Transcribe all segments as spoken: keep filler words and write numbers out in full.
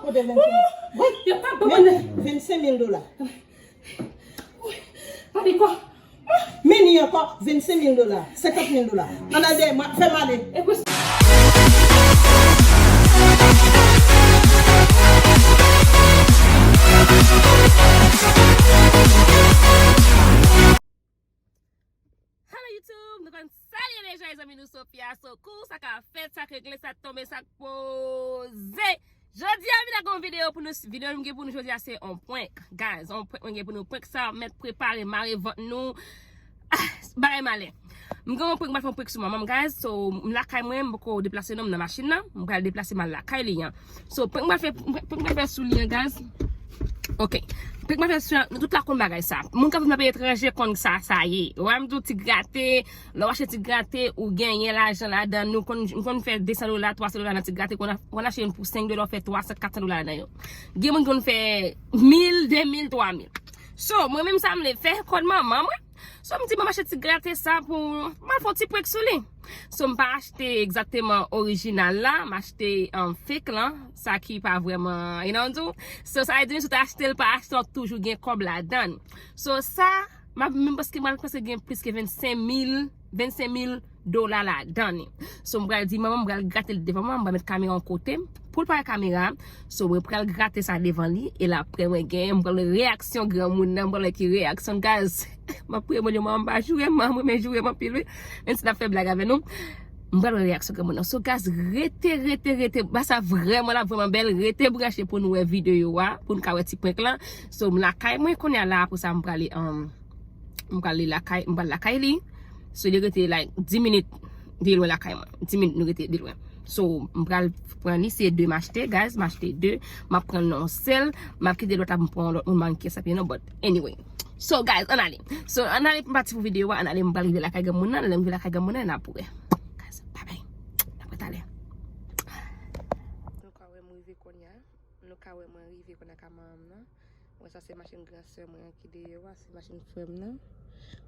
Kote vennsenk mil? Wi, yo pa ban mwen. Vennsenk mil dola. Wi, pa dekò. Meni ankò vennsenk mil dola, senkant mil dola. Ann al dèyè mwen, fè m ale. E pou Hello YouTube, nou konn salye deja, zanmi nou Sophia. So, kou sa ka fèt, sa k regle, sa k tonbe, sa k poze. Jodi a, m vin ak yon videyo pou nou, videyo m gen pou nou jodi a, se yon prank. Guys, yon prank mwen gen pou nou. Prank sa mèt prepare, mare vant nou. Ah, bagay malè. M gen yon prank, m pral fè yon prank sou manman m, guys. So, m lakay mwen, m poko deplase non, m nan machin nan. M pral deplase m al lakay li an. So, prank m pral fè, prank m pral fè sou li an, guys. Ok. Prank m pral fè sou li an, nou tout la konn bagay sa. Moun k ap viv nan peyi etranje konn sa, sa ye. Ou wè m di w ti grate, lè w achte ti grate, ou genyen lajan ladan. Nou konn, nou konn fè de san dola, twa san dola nan ti grate, konn, konn achte youn pou senk dola, ou fè twa san, kat san dola ladan yo. Gen moun ki konn fè mil, de mil, twa mil. So, mwen menm sa m vle fè, kòd manman mwen. So, m di, "Bon, m achte ti grate sa pou, m al fè yon ti prank sou li." So, m pa achte egzakteman orijinal la, m achte, um, fake lan, sa ki pa vrèman, you know, do. So, sa vle di, si w ta achte l, pa achte, w ap toujou gen kòb ladan. So, sa, m ap, m paske m al panse gen plis ke vennsenk mil, vennsenk mil dola ladan li. So, m pral di manman, m pral grate l devan manman, m pral met kamera yon kote pou l pa wè kamera. So, mwen pral grate sa devan li, e l apre mwen gen, m pral wè reyaksyon granmoun nan, m pral wè ki reyaksyon, guys. M ap priye Bondye, manman m pa joure m, manman m renmen joure m anpil, wi. Menm si l ap fè blag avè nou, m pral wè reyaksyon granmoun nan. So, guys, rete, rete, rete, ba sa vrèman, l ap vrèman bèl, rete branche pou nou wè videyo a, pou nou ka wè ti prank lan. So, m lakay mwen kounye a la, apre sa, m prale, um, M pral li lakay, m pral lakay li. So, li rete, like, dis minit de lwen lakay mwen. Dis minit nou rete de lwen. So, m pral pran li, se de m achte, guys, m achte de. M ap pran nan yon sèl, m ap kite lòt la pou m pran yon lòt moun, m pa konn kiyès ap ye non, but anyway. So, guys, ann ale. So, ann ale pou m pati pou videyo a, ann ale, m pral rive lakay granmoun nan, lè m rive lakay granmoun nan, n ap wè. Guys, bye bye. N ap wè talè. Nou ka wè m rive kounye a. Nou ka wè mwen rive kounye a ka manman m nan. Bon, sa se machin gran sè mwen an ki deyò a, se machin frè m nan.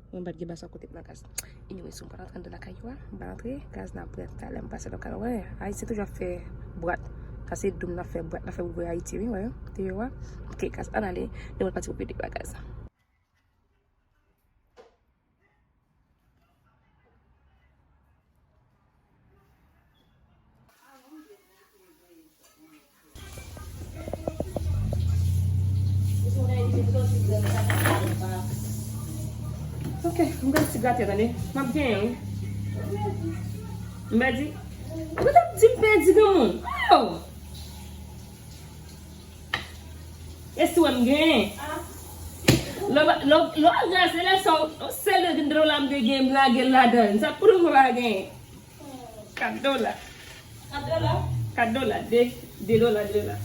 Mwen pa t gen basa kote m nan, guys. Anyway, so m pral antre anndan lakay yo a, m pral antre, guys, n ap wè talè m pase lakay yo a. Ayisyen toujou ap fè bwat. Sa se doum n ap fè bwat, n ap fè pou voye Ayiti, wi, wè, deyò a. Ok, guys, ann ale, nou pral pati pou videyo a, guys. Ok, m pral ti gate, tande. M ap genyen, wi. M pèdi. Ou t ap di m pèdi granmoun. Oh! E si w wè m genyen? Lè w, lè w, lè w al nan seleksyon, sèl de dola m te gen, m lage l ladan l. Sa pou nou pa genyen? Kat dola. Kat dola? Kat dola. De, de dola, de dola.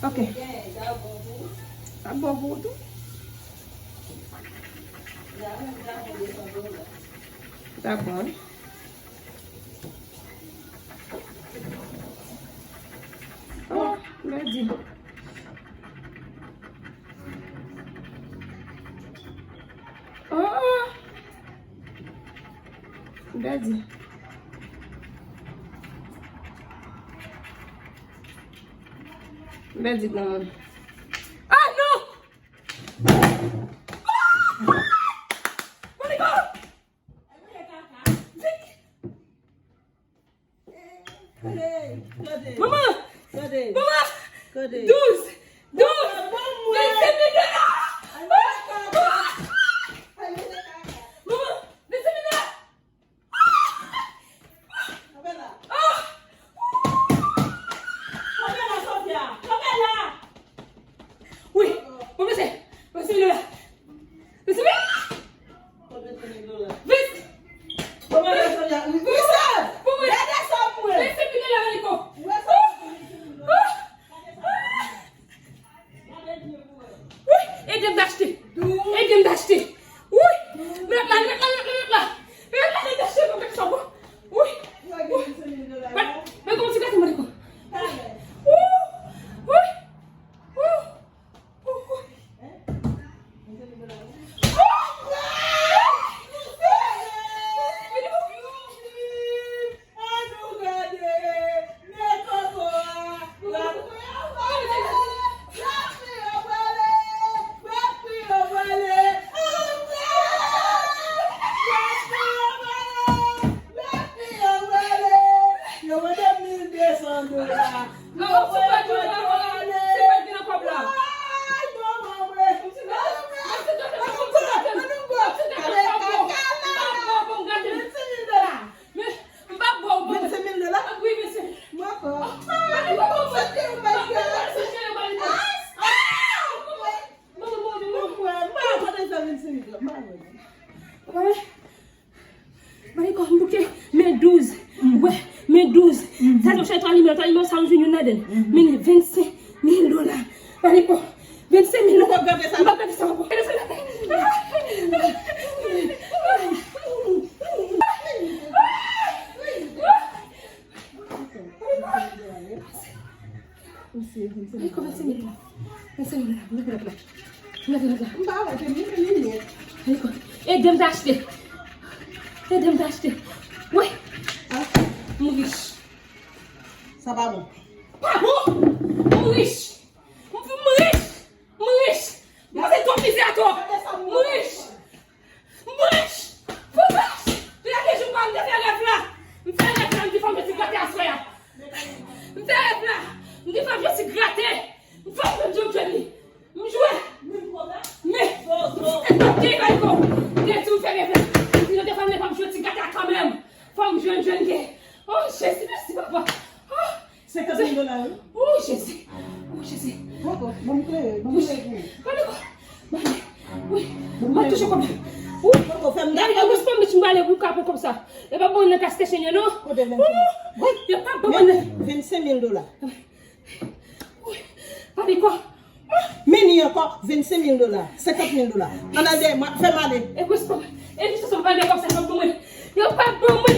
Ok. Sa bon pou ou tou? Sa bon, wi. Oh, m pèdi. Oh, oh. M pèdi. M pèdi granmoun. Ah, non! Ah! Monica! Manman! Manman! Douz! Douz! Vennsenk mil dola! Manman! Vennsenk mil dola! Wi! Manman, se vennsenk mil dola! Vennsenk mil! Vennsenk mil! Vennsenk mil! Vennsenk mil dola, Maliko! Maman, se pa di maman, se pa di nan kòb la. Men, m pa ba w, papa. Vennsenk mil dola? Wi, vennsenk mil. Mwen pran. Mwen pran. Mwen pran. Mwen pran. Mwen pran. Mwen pran. Mwen pran. Mwen pran. Mwen pran. Men douz. Wi, men douz. Sa yo chèche twa nimewo, twa nimewo sa yo jwenn youn ladan l. Men vennsenk mil dola. Maliko, vennsenk mil dola. Ou p ap gade sa. M p ap gade sa ankò. Maliko, vennsenk mil dola. Vennsenk mil dola. Leve lòt la. Leve lòt la. M pa wè, te mil, mil, mil. Maliko, ede m te achte. Ede m te achte. Wi. M rich. Sa pa bon. Pa bon! M rich! M, m rich! M rich! M pase twòp mizè atò! M rich! M rich! Pou m rich! Lè ke jou pa m te fè rèv la! M fè rèv la, m di fò m jwe ti grate aswè a! M fè rèv la! M di fò m jwe ti grate! M fò m jwe, m jwe, m jwe li! M jwe! Men! Gen Maliko! Gen tou m fè rèv la! M di nou te fè m lè fò m jwe ti grate a kanmenm! Fò m jwe, m jwe, m gen! Oh, Jezi, mèsi, papa! Oh! Senkant mil dola, wi. Ou, Jezi. Ou, Jezi. Poko, ban m klere, ban m klere pou ou. Poko, poko. Wi. M ap touche kòb la. Wi. Poko, fè m gade. Gade, respon, bitch, m prale pou ka pran kòb sa. Yo pa bon nan kas kèchè, non. Kote vennsenk mil? Wi. Yo pa bon nan. Vennsenk mil dola. Wi. Maliko. Men ni ankò vennsenk mil dola, senkant mil dola. Ann al dèyè mwen, fè m ale. E respon. E jis sa m prale kòb sa, yo pa bon mwen. Yo pa bon mwen.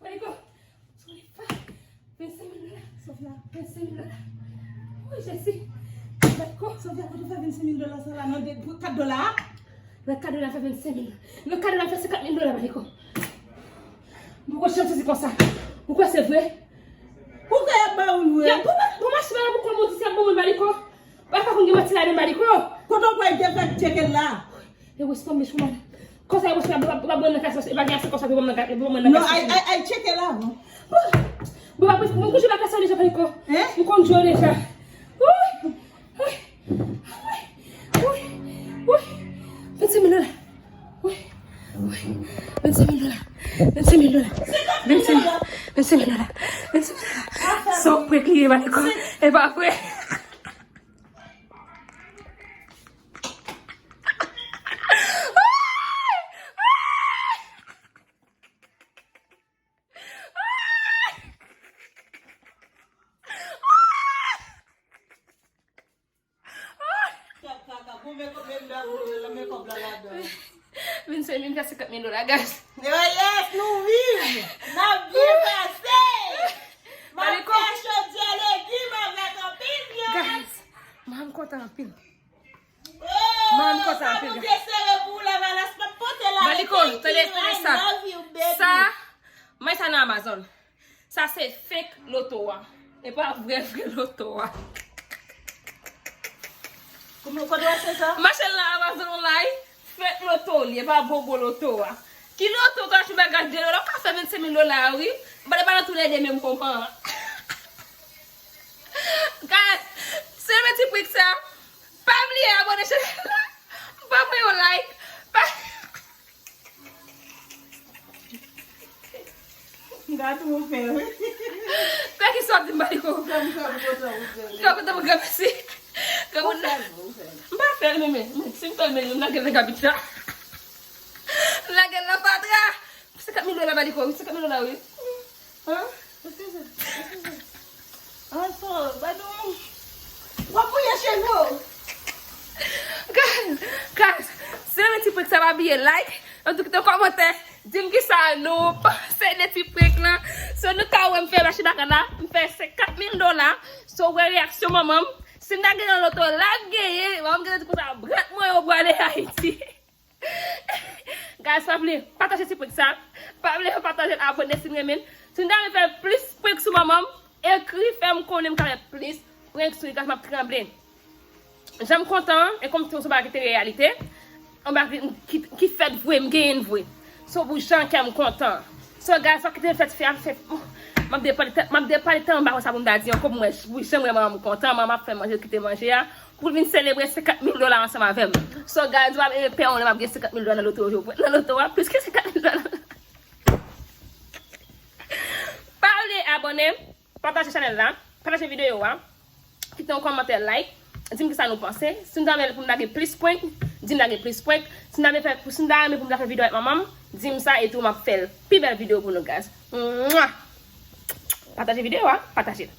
Maliko, vennsenk mil dola. Sofia. Vennsenk mil dola. Wi, Jezi. Maliko. Sofia, kote w fè vennsenk mil dola sa la nan de, pou kat dola a? Nan kat dola fè vennsenk mil. Nan kat dola fè senkant mil dola, Maliko. M poko janm sezi konsa. Ou kwè se vre? Ou kwè y ap ba ou l vre? Y ap, pou, pou machin la, pou kòmandisè ap ban mwen Maliko. Pa ka konn gen manti ladan Maliko. Kote w kwè y te fè tcheke l la? E respon, mèch mwen. Konsa, e respon, pa, pa, pa ban nan kas, e pa gen ase konsa pou ban nan kas, pou ban nan kas. Non, ay, ay, ay, tcheke l avan. Bon, pa, mwen konn jwe bagay sa deja, Maliko. Hein? Mwen konn jwe deja. Wi. Wi. Wi. Wi. Vennsenk mil dola. Wi. Wi. Vennsenk mil dola. Vennsenk mil dola. Vennsenk mil dola. Vennsenk mil dola. Vennsenk mil dola. Sa w prank li ye, Maliko. E pa vre. Kaka, bon, men kòb, men dam, men kòb la ladan. Vennsenk mil, senkant mil dola, guys. Oh yes, nou viv! N ap byen pase! M ap fè chodyè legim avèk anpil vyann. Guys, mwen kontan anpil. Mwen kontan anpil. Sa Bondye sere pou ou, Lavalas p ap pote l ale. Maliko, tande, tande sa. Sa, mwen sa nan Amazon. Sa se fake loto a. E pa vrè, vrè loto a. Kòman, kote w achte sa? M achte l nan Amazon online. Fake loto li, e pa bon gwo loto a. Ki loto, w ka achte bagay de dola, w ka fè vennsenk mil dola, wi. Ba, ba nan toulède menm konpa. Guys, si w renmen ti prank sa, pa bliye abòne chanèl la. Ba mwen yon like. Pa... M ka tou fè, wi. Fè ki sa w di m, Maliko. M ka kontan pou granmèsi. Granmoun nan. M pa fè l, men, men, men, si m fè l, men, m lage l nan kabit la. M lage l nan fatra. Senkant mil dola, Maliko, wi, senkant mil dola, wi. Hein? Eskize, eskize. An so, ba nou. W ap mouye cheve w. Guys, guys, si w renmen ti prank sa, pa bliye like, an tou kite yon kòmantè, di m kisa nou panse de ti prank lan. So nou ka wè m fè mache bagay la, m fè senkant mil dola. So wè reyaksyon manman m. Si m ta genyen nan loto, l ap genyen, manman m genyen di konsa, brat mwen yo prale Ayiti. Guys, pa bliye pataje ti prank sa. Pa bliye pataje l, abòne si n renmen l. Si n ta renmen fè plis prank sou manman m, ekri fè m konnen m ka fè plis prank sou li, guys, m ap tranble. Jan m kontan an, e kòmsi se yon bagay ki te reyalite, yon bagay ki, ki fèt vre, m genyen l vre. So pou jan kè m kontan. So guys, pa kite fèt fè ap fè. M ap depale tè- m ap depale tèlman m pa konn sa pou m ta di ankò pou m wè pou jan m wè manman m kontan, manman ap fè manje, kite manje a. Pou l vin selebre senkant mil dola ansanm avè m. So guys, w ap e pè yon lè m ap gen senkant mil dola nan loto yo, nan loto a, plis ke senkant mil dola. Pa bliye abòne, pataje chanèl la, pataje videyo a, kite yon kòmantè, like, di m kisa nou panse. Si nou ta renmen pou m lage plis prank, di m lage plis prank. Si nou ta renmen fè, si nou ta renmen pou m ta fè videyo avèk manman m, di m sa etou m ap fè l. Pi bèl videyo pou nou, guys. Mwa! Pataje videyo a, pataje l.